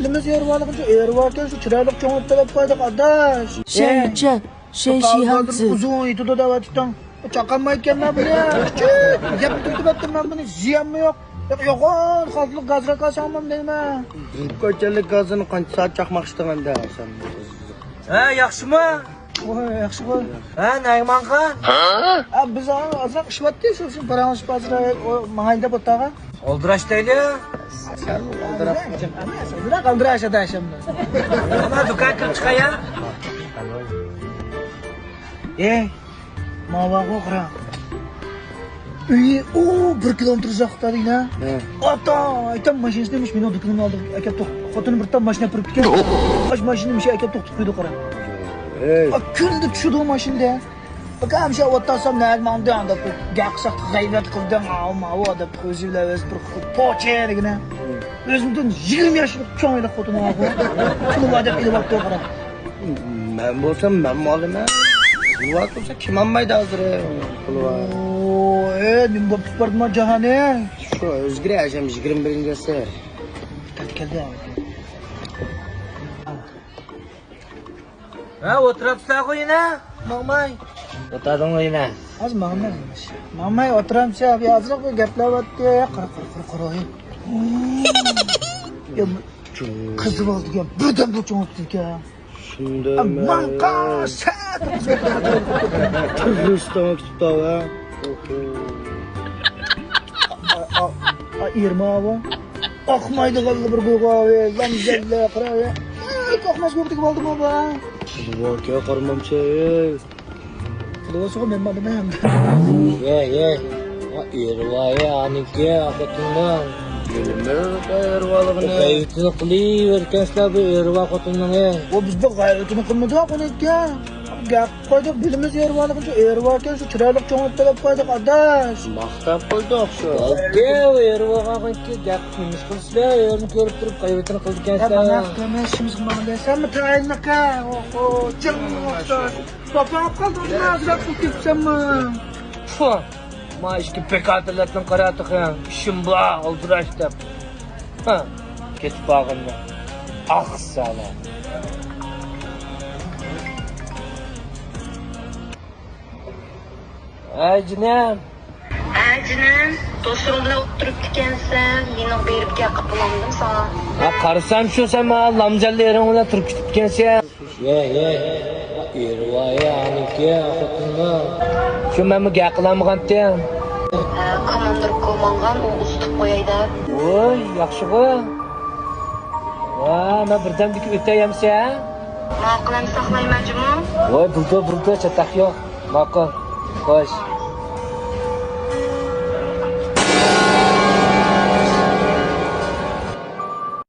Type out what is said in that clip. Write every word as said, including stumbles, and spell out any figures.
بىلىمىز ئېرىۋالغۇچە ئېرىۋاكەن شۇ چىرايلىق چوڭ ئۆتتەپ قويدۇق ئاداش. شەنچە، شەنشىھانسى. ئۇزۇن يېتىدۇ دەۋاتىتىڭ. چاقالمايدىكەنمەن بۇنى. كۈچۈك يەپ تۈرتۈۋەتتىم مەن بۇنى. زىيانمۇ يوق. يوق، يوغان خاسلىق گاز راكاسى ئالمام دەيمەن. قاچانلىق گازىنى قانچە سائەت چاقماق ئىشلىغاندا سەن؟ ھە، ياخشىمۇ؟ ۋاي، ياخشىغۇ. ھە، نەگە ماڭغان؟ ھە، بىز ئازراق ئىشۋاتتى، شۇ ئۈچۈن پاراڭلىشىپ ئازراق ماڭايلى دەپ ئولتۇرغان. ئولتۇراش دەيلى. سەل ئولتۇراپ. ئازراق ئولتۇراش ئاداش ئەمدى. ئەمما دۇكان كىرىپ چىقاي يا. ئەي، ماۋاغۇ قارا. ئۆيى، ئۇ، بىر كىلومېتىر ئۇزاقلىقتا دېگىنە. ھە. ئاتا، ئايتام ماشىنىسىنى مۇش مېنىڭ دۇكىنىمنى ئالدىغا ئەكەپ توق-، خوتۇنى بىر تال ماشىنا پۈرۈپتىكەن. ئاش ماشىنىنى مۇشۇ ئەكەپ توختىتىپ قويدى قارا. ھەي. ئا، كۈندە چۈشىدۇ ماشىنىدا. ئاكا، ھەمشە ئوتتاسام نەگە ماڭدىڭ دەپ، گەپ قىلساق غەيۋەت قىلدىڭ، ئاۋۇ ماۋۇ دەپ، ئۆزى بىلەن ئۆزى بىر پوچى دېگىنە. ئۆزۈمدىن يىگىرمە ياشلىق چوڭ ھېلىقى خوتۇنۇڭ بار. پۇلى بار دەپ ئېلىۋاپتۇ قارا. مەن بولسام مەنمۇ ئالىمەن. پۇلى بار بولسا كىم ئالمايدۇ ھازىر؟ پۇلى بار. ئوو، ئە، نېمە بوپتۇ بارمۇ جاھانى؟ شۇ ئۆزگىرە ئەشەم يىگىرمە بىرىنچى ئەسىر. كەلدى، كەلدى. ھە، ئولتۇرۇپسىلەرغۇ يەنە؟ ماڭماي. ئولتۇردۇڭغۇ يەنە؟ ھازىر ماڭىمەن. ماڭماي ئولتۇرامسەن، ئازراق بىر گەپلەۋاتتى. قارا، قارا، قارا، قارا. يا، قىزىۋالدىكەن، بىردەم بۇ چوڭ ئۆتتىكەن. شۇنداق. ماڭقا سەت. تۈرۈستىڭ كۈتۈپ تاۋا. ئا، ئا، ئا، ئېرىمۇ ئاۋۇ. ئاقمايدىغانلا بىر گۇيغا ئاۋۇ. لام جەللە، قارا ئاۋۇ. ئاي، ئاقماس گۇيغا تېگىپ ئالدىمۇ بۇ؟ بۇ كە قارىمامچە. بولسىغۇ مەن مانا مەن. يە، يە. ئېرىۋايە ئانىكى ئاخىرىنىڭ. بىلىمىز ئېرىۋالغىنى. غەيۋىتىنى قىلىۋېرىكەنسىلەر بۇ ئېرىۋا خوتۇننىڭ. ئۇ بىزدە غەيۋىتىنى قىلمىدى ئانىكى. گەپ قويدۇق، بىلىمىز ئېرىۋالغىچە ئېرىۋاكەن شۇ چىرايلىق چوڭ ئۆتتەپ قويدۇق ئاداش. ماختاپ قويدۇق شۇ. بولدى، ئېرىۋالغانكى گەپ نېمىش قىلسىلەر، ئېرىنى كۆرۈپ تۇرۇپ غەيۋىتىنى قىلىدىكەنسىلەر. مانا قىلماي ئىشىمىزغا ماڭدى. سەنمۇ تايىنلىقى. ئوھو، جىڭ ئوخشاش. پاپا ئاپ قالدىڭ، ئازراق پۇل كېتىپسەنمۇ؟ فۇ، ما ئىككى بىكار تىللاتتىن قارا تېخى، ئىشىم بار، ئالدىراش دەپ. ھە، كېتىپ بارغىنىدا. ئاق سالا. ھەي جېنىم. ھە جېنىم، دوستلىرىڭ بىلەن ئولتۇرۇپتىكەنسەن، يېنىڭغا بېرىپ گەپ قىلىپ بولامدىم ساڭا؟ ھە، قارىسام شۇ سەن ماڭا لامجانلا ئېرىڭ بىلەن تۇرۇپ كېتىپتىكەنسەن. يە، يە، ئېرىۋايە ئانىكى خوتۇننىڭ. شۇ مەنمۇ گەپ قىلالمىغانتىم. ھە، كوماندىرغا ماڭغان، ئۇ ئۇزىتىپ قوياي دەپ. ۋوي، ياخشىغۇ. ۋا، مەن بىردەمدىكى ئۆتەي ئەمسە. ماقۇل ئەمسە ساقلايمەن جۇمۇ. ۋوي، بولدى، بولدى، چاتاق يوق. ماقۇل. خوش.